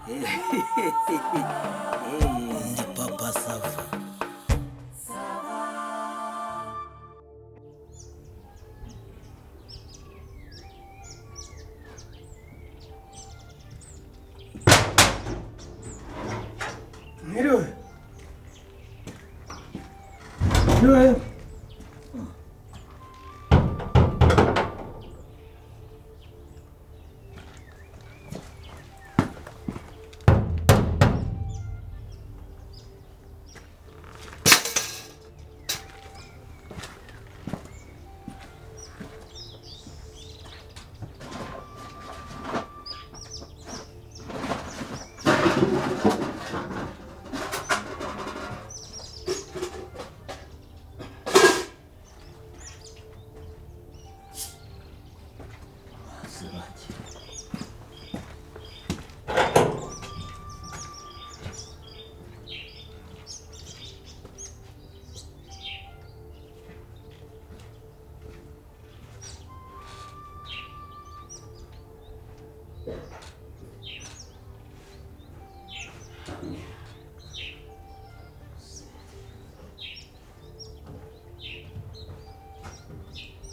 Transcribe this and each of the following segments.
Ndi Papa Sava. Mwiriwe. Mwiriwe.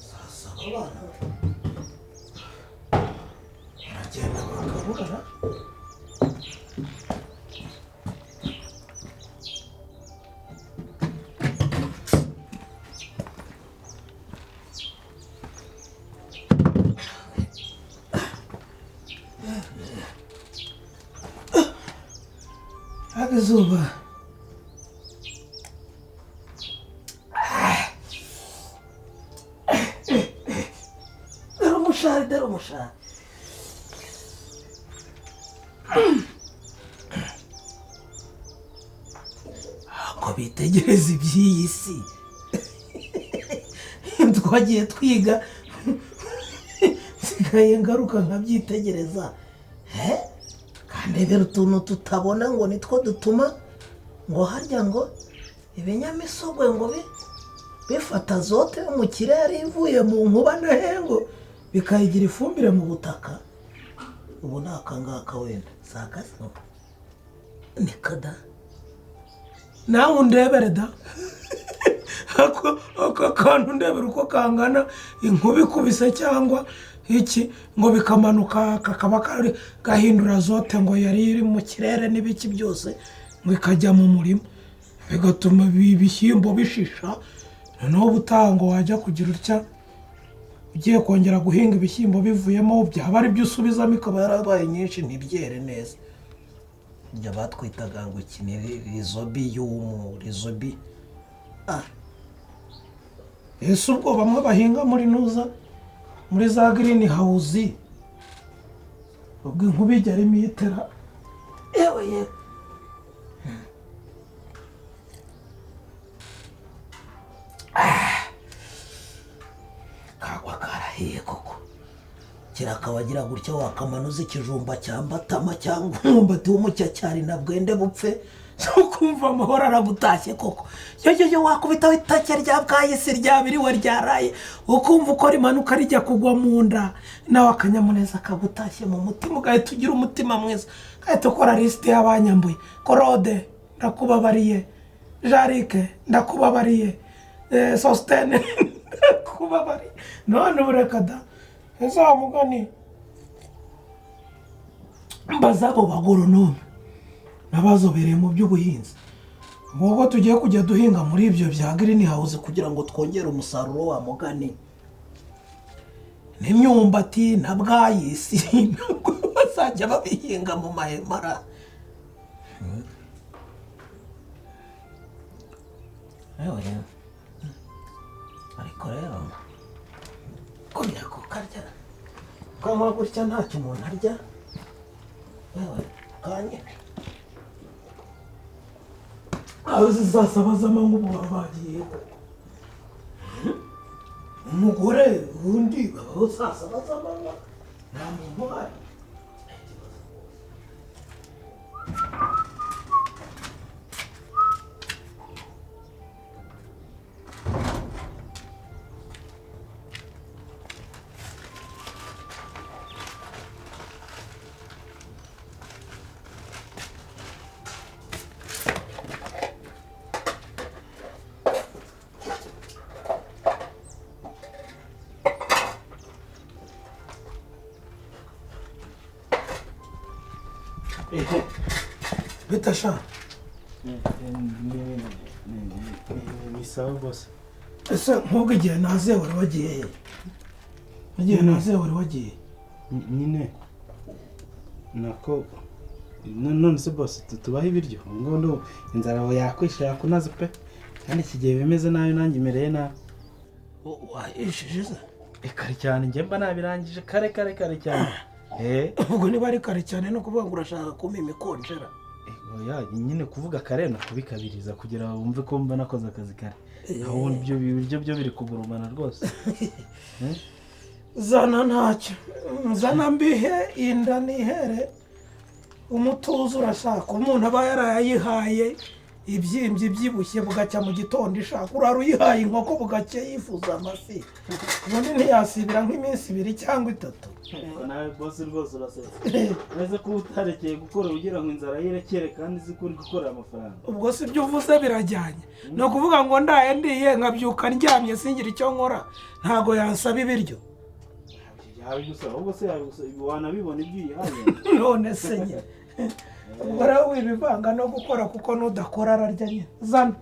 Sasa abana baragenda bakaburana. Akazuba. Dore umushari, dore umushari. Ako bitegereza iby'iyi si. Twagiye twiga, nsigaye ngaruka nkabyitegereza. Kandebera utuntu tutabona ngo nitwo dutuma ngo harya ngo ibinyamisogwe ngo bifata azote yo mu kirere ivuye mu nkuba no hengo bikayigira ifumbire mu butaka. Ubu ni akangaka wenda si akazi ni kada Nawe undebere da. Ako kantu ndebere uko kangana, inkuba ikubise cyangwa iki ngo bikamanuka kakaba kari gahindura azote ngo yari iri mu kirere n'ibiki byose ngo ikajya mu murima, bigatuma ibishyimbo bishisha. Noneho ubutaha ngo wajya kugira utya ugiye kongera guhinga ibishyimbo bivuyemo byaba ari byo usubizamo ikaba yarabaye nyinshi ntibyere neza. Ibyo batwitaga ngo iki ni rizobi y'umu rizobi. Ese ubwo bamwe bahinga muri nuza muri za green house ubwo inkuba ijya arimo iyitera. Yewe yewe. Kagwa karahiye koko. Kirakabagira gutya wakamanuza ikijumba cyambatama cyangwa umwumbati w'umucyacyari na bwende bupfe, ukumva amahoro aragutashye koko. Yo wakubita itake rya bwayisi ryabiriwe ryaraye, ukumva uko rimanuka rijya kugwa mu nda, nawe akanyamuneza kagutashye mu mutima, ugahita ugira umutima mwiza, ugahita ukora lisite y'abanyambuye. Korode ndakubabariye, Jarike ndakubabariye, Sositene ndakubabariye. None ubu reka da ese mbaza abo bagoronome n'abazobereye mu by'ubuhinzi ubwo tugiye kujya duhinga muri ibyo bya green house kugira ngo twongere umusaruro wa mugani n'imyumbati na bwayisi nubwo bazajya babihinga mu mahema. Ariko rero kongera kukarya kanywa gutya ntacyo umuntu arya, yewe kanye aho zizasaba z'amanywa ubu baba bagiye koko. Umugore undi babaho saa saba z'amanywa nta muntu uhari. Bitasha. Ni sawa bose. Ese nk'ubwo igihe naze wari wagiye? Igihe naze wari wagiye? Nyine nako none se bose tubaha ibiryo ngo ndo inzara yakwisha yakunaze pe, kandi iki gihe bimeze nabi nanjye imereye nabi. Wahishije se? Kare cyane njye mba nabirangije kare kare kare cyane. Ubwo niba ari kare cyane no kuvuga ngo urashaka kumpa imikonjera. Oya nyine kuvuga kare no kubikabiriza kugira wumve ko mba nakoze akazi kare. Aho ibyo ibiryo byo biri kugurumana rwose. Zana ntacyo, zana mbihe inda nihere umutuzo. Urashaka umuntu aba yarayihaye ibyimbyi byibushye bugacya mu gitondo ishaka, urara uyihaye inkoko bugacya yifuza amafi, ubundi ntiyasibira nk'iminsi 2 cyangwa 3. Nawe bose rwose urasetsa, uretse ko utarekeye gukora ugira ngo inzara yirekere kandi izi ko uri gukorera amafaranga. Ubwo si ibyo uvuze birajyanye, ni ukuvuga ngo ndaye ndiye nkabyuka ndyamye singira icyo nkora, ntago yansaba ibiryo. Yabigusaba ahubwo se yabigusaba wanabibona ibyo uyihaye. None se nyine ubwo rero wibivanga no gukora kuko nudakora ararya nyine. Zana.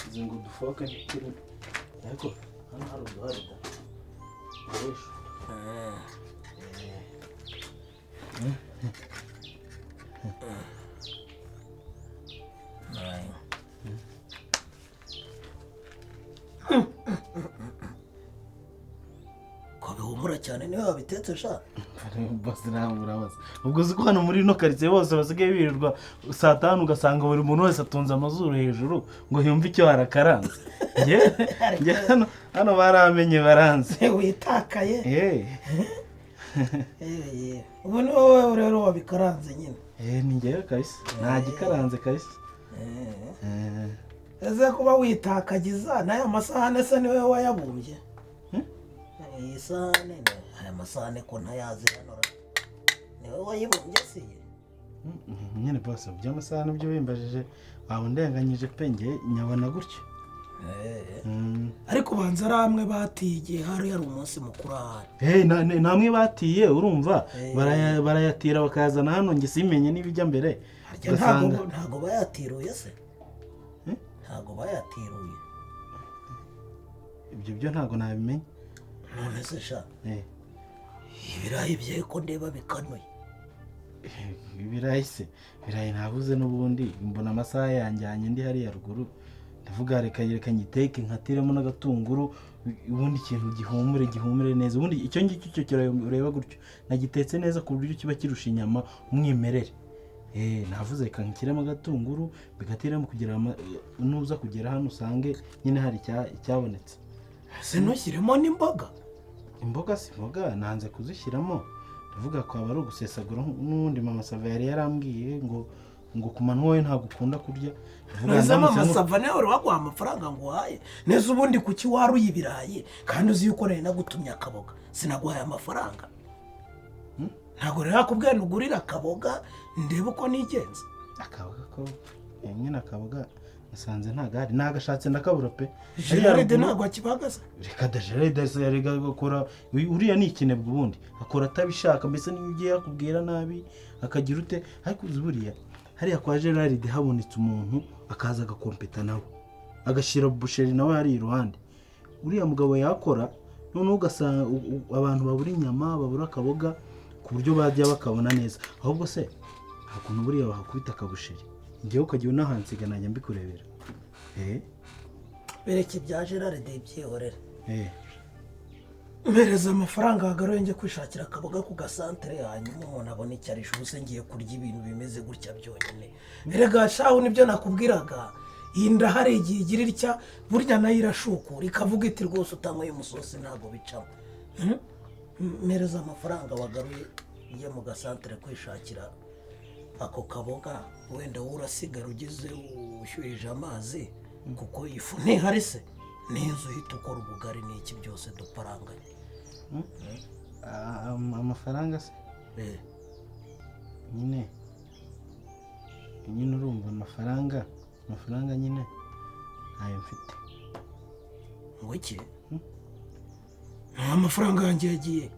Izi ngo udufoke ntituri ariko hano hari uduhari da ukoresha. Ko bihumura cyane niwe wabitetse sha? Bose urabaza. Ubwo uzi ko hano muri ino karitsiye bose basigaye birirwa saa 5 ugasanga buri muntu wese atunze amazuru hejuru ngo yumve icyo harakaranze. Njye hano baramenye baranze. Witakaye. Ubu ni wowe rero wabikaranze nyine. Ni njyewe kabisa. Nta gikaranze kabisa. Ese kuba witakagiza n'aya masahane se niwe wayabumbye? Iyi sahane, aya masahane ko ntayazi hano niwe wayibumbye se? Nyine bose by'amasahane byo bimbajije waba undenganyije pe, njye nyabona gutyo. Ariko banza ari amwe batiye igihe hari umunsi mukuru ahari. Namwe batiye urumva barayatira bakayazana hano njye simenye n'ibijya mbere. Ntago bayatiruye se? Ntago bayatiruye. Ibyo byo ntago nabimenye. None se sha ibirayi bye ko ndeba bikanuye? Ibirayi se, ibirayi nabuze n'ubundi mbona amasaha yanjyanye ndi hariya ruguru, ndavuga reka reka nyiteke nkatiremo n'agatunguru, ubundi ikintu gihumure gihumure neza. Ubundi icyo ngicyo cyo kirareba gutyo nagitetse neza ku buryo kiba kirusha inyama umwimerere. Navuze reka nkiremo agatunguru bigatiremo kugira nuza kugera hano usange nyine hari icyabonetse. Ese ntushyiremo n'imboga? Imboga si imboga nanze kuzishyiramo, ndavuga ko aba ari ugusesagura. N'ubundi mama Sava yari yarambwiye ngo ku manywa we ntabwo ukunda kurya. Neza mama Sava nawe wari waguha amafaranga ngo uhaye neza, ubundi kuki waruye ibirayi kandi uzi yuko nari nagutumye akaboga? Sinaguhaye amafaranga. Ntabwo rero nakubwiye ntugurire akaboga ndebe uko nigenza. Akaboga ko nyine akaboga nasanze ntagari nagashatse ndakabura pe. Gerard ntabwo akibagaza. Reka da Gerard yarega gukora uriya ni ikinebwe, ubundi akora atabishaka, mbese niyo ugiye yakubwira nabi akagira ute. Ariko uzi buriya hariya kwa Gerard habonetse umuntu akaza agakompeta nawe agashyira busheri nawe hari iruhande, uriya mugabo yakora noneho ugasanga abantu babura inyama babura akaboga ku buryo bajya bakabona neza. Ahubwo se hakuntu buriya bahakubita akabusheri njyewe ukajya unahansiga najya mbikurebera. Bereke ibya Gerard byihorera. Mpereza amafaranga hagaruye njye kwishakira akaboga ku gasantere, hanyuma umuntu abona icyo arisha. Ubuse ngiye kurya ibintu bimeze gutya byonyine. Erega shahu nibyo nakubwiraga, iyi nda hari igihe igira itya burya nayo irashukura ikavuga iti rwose utanyweye umusosi ntabwo bicamo. Mpereza amafaranga wagaruye njye mu gasantere kwishakira ako kaboga, wenda wowe urasigara ugeze ushyuhije amazi kuko ifu ntihari se n'inzu uhita ukora ubugari n'iki byose duparanganye. Amafaranga se nyine nyine urumva amafaranga nyine Ntayo mfite. Ngo iki? Nta mafaranga yanjye yagiye.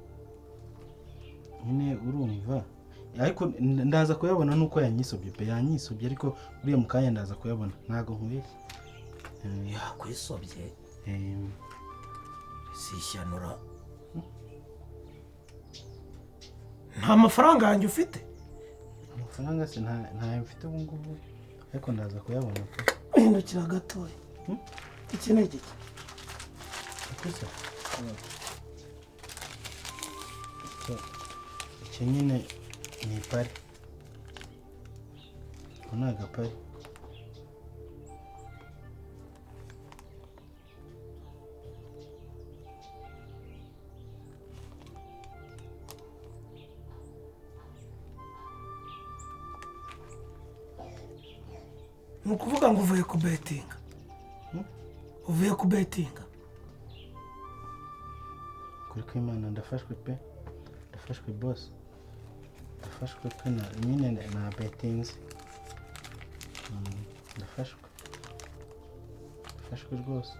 Nyine urumva ariko ndaza kuyabona nuko yanyisobye pe, yanyisobye ariko uriya mu kanya ndaza kuyabona, ntago nkubeshye. Yakwisobye sishyanura. Nta mafaranga yanjye ufite? Amafaranga se ntayo mfite ubu ngubu, ariko ndaza kuyabona pe. Hindukira gatoya. Iki ni igiki? Iki nyine ni ipari. Ako ni agapari. Ni ukuvuga ngo uvuye kubetinga. Uvuye kubetinga. Kuri kw'Imana ndafashwe pe. Ndafashwe boss. Ndafashwe pe nyine na betinze. Ndafashwe. Ndafashwe rwose.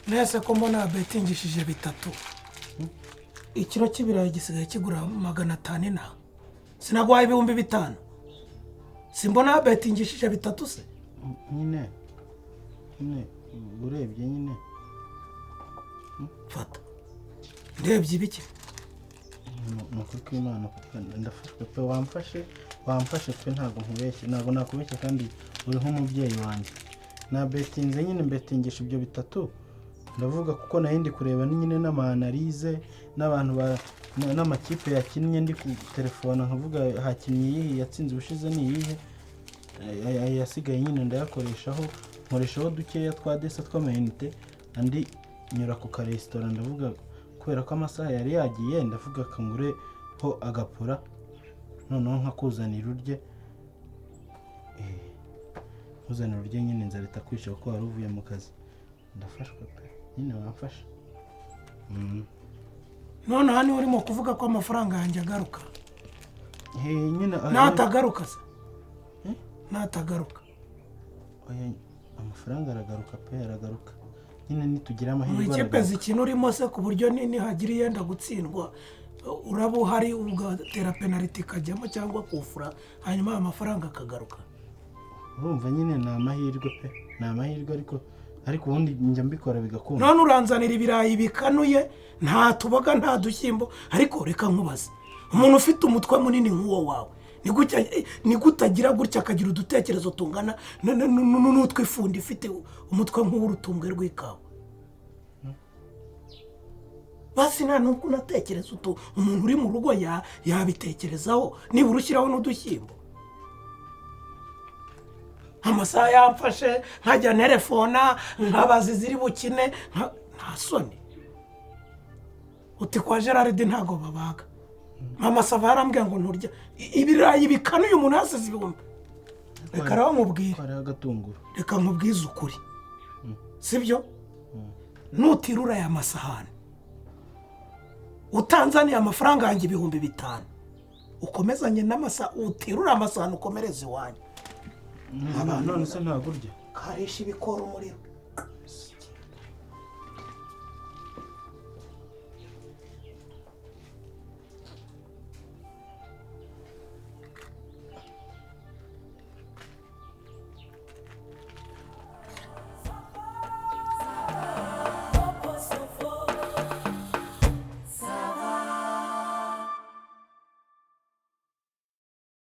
Nese ko mbona betingishije bitatu. Ikiro cy'ibirayi gisigaye kigura 500 na. Sinaguhaye 5000. Simbona betingishije bitatu se? Nyine urebye nyine. Fata. Ndebye ibiki? Nukuri kw'Imana ndafashwe pe, wamfashe pe, ntago nkubeshye, ntago nakubeshye kandi uri nk'umubyeyi wanjye. Na betinze nyine mbetingisha ibyo bitatu. Ndavuga kuko nahindi kureba nyine n'amanalize n'abantu n'amakipe yakinnye ndi ku telefone nkavuga hakinnye iyihe, yatsinze ubushize ni iyihe, yasigaye nyine ndayakoreshaho, nkoreshaho dukeya twa desa tw'amayinite, andi nyura ku karesitora ndavuga kubera ko amasaha yari yagiye ndavuga kangure ho agapura noneho nkakuzanira urye, nkuzanira urye nyine nzara itakwisha kuko wari uvuye mu kazi. Ndafashwe pe, nyine wamfasha. None hano urimo kuvuga ko amafaranga yanjye agaruka? Nyine natagaruka se? Natagaruka. Oya, amafaranga aragaruka pe, aragaruka. Nyine nitugira amahirwe aragaruka. Ikipe zikina urimo se ku buryo nihagira yenda gutsindwa uraba uhari ugatera penalty ikajyamo cyangwa kufura hanyuma amafaranga akagaruka? Urumva nyine ni amahirwe pe, ni amahirwe ariko ubundi njya mbikora bigakunda. None uranzanira ibirayi bikanuye, nta tuboga nta dushyimbo, ariko reka nkubaze, umuntu ufite umutwe munini nk'uwo wawe ni gutagira gutya akagira udutekerezo tungana n'utwifundi ifite umutwe nk'uw'urutumbwe rw'ikawa? Basi nta nuko unatekereza utu umuntu uri mu rugo yabitekerezaho nibura ushyiraho n'udushyimbo. Amasaha yamfashe nkajya nerefona nkabaza iziri bukine, nta soni. Uti kwa Gerard ntago babaga. Mama Sava yarambwiye ngo nturya ibirayi bikanuye umuntu hasize ibihumbi. Reka raho mubwire. Reka nkubwize ukuri. Sibyo? Nutirura aya masahani utanzaniye amafaranga yanjye 5000, ukomezanye n'amasa utirura amasahani ukomereze iwanyu. None se ntabwo urya? Karisha ibikora umuriro.